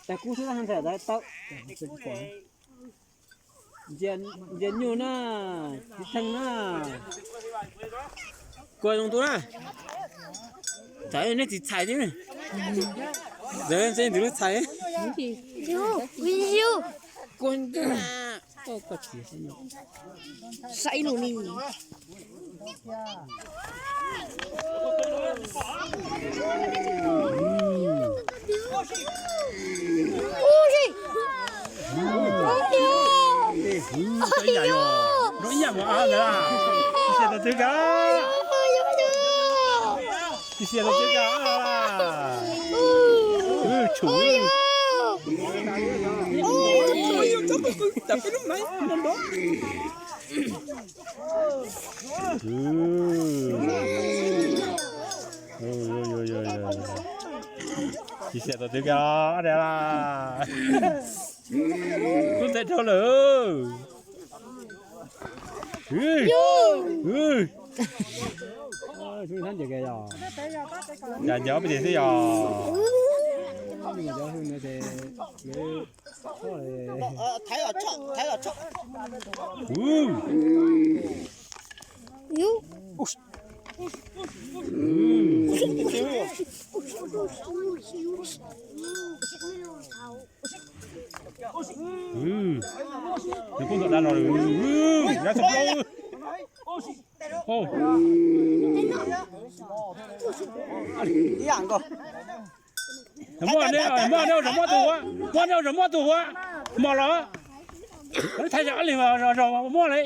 Tag kub xwb ntxhais tau. Ntsia nyuj na, txiv theej na. Kua zoo tu na. Txhais nej txiv txhais thiab. Txawm ntshe tus lub txhais. Kua ntxhais. Saib lus li. Ib yam mus ntawd, ib xiam tau twg ka, ib xiam tau twg ka, tshum. Tsis xiam tau twg kiag os, dab laug. Kub ntxhais dhau lawm. Cas nco peb ces xwb yog. Nws kuj ntawm dab no, dab txog plaub. Muaj nej, muaj nej ua zog muab tus huab, muaj nej ua zog muab tus huab, mos los. Lawv thaij zog ab leeg zog muab li.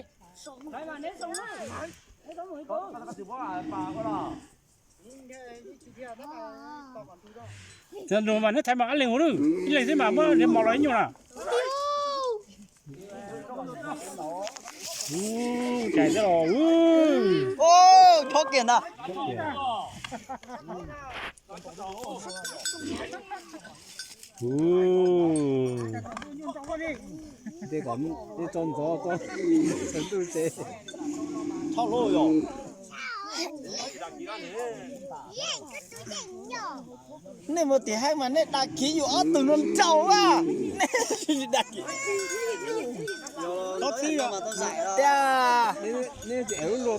Mas neb thaij mas ab leeg ua lwj, ib leeg xwb mas muab niag mos los ib nyuag na. Cais thiab los. Chob kiag ntag. Tej kom tej tso ntxov tso ntuj ces. Nej mus tim haib mas nej dag kiag yus ob tug no nraum a. Nej dag kiag. Tiag. Nej tsis ev lub lua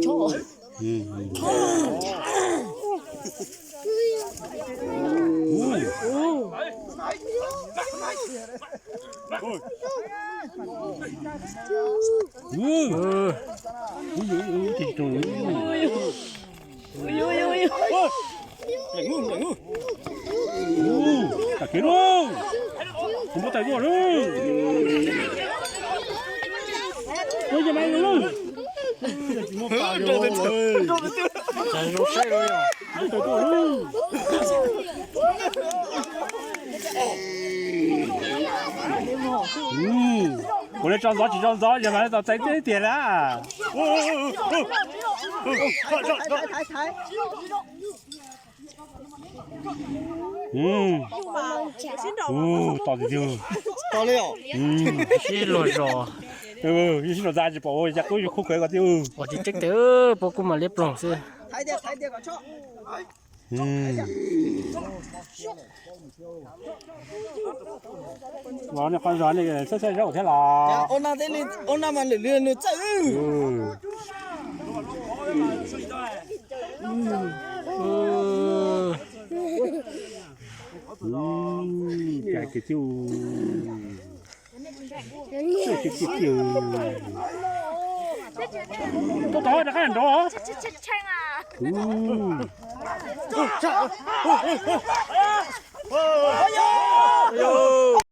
tuaj. Ua ces mas lub. Kuv li tso ntxov tsis tso ntxov yog mas tau txais tib tiag na. Tos tiag tiag. Sib luag zos. Sib luag ntxa tsis pom ua cas qub yus khub khav ko tiag. Ua tsis tseeb tiag, puab kuj mam liab ploog xwb. Los nej qhov zos nej saib saib zaub thiab los. Ua na mas lwm li nws txawj. Cais kiag thiab. Tuaj tod rov qab nrov.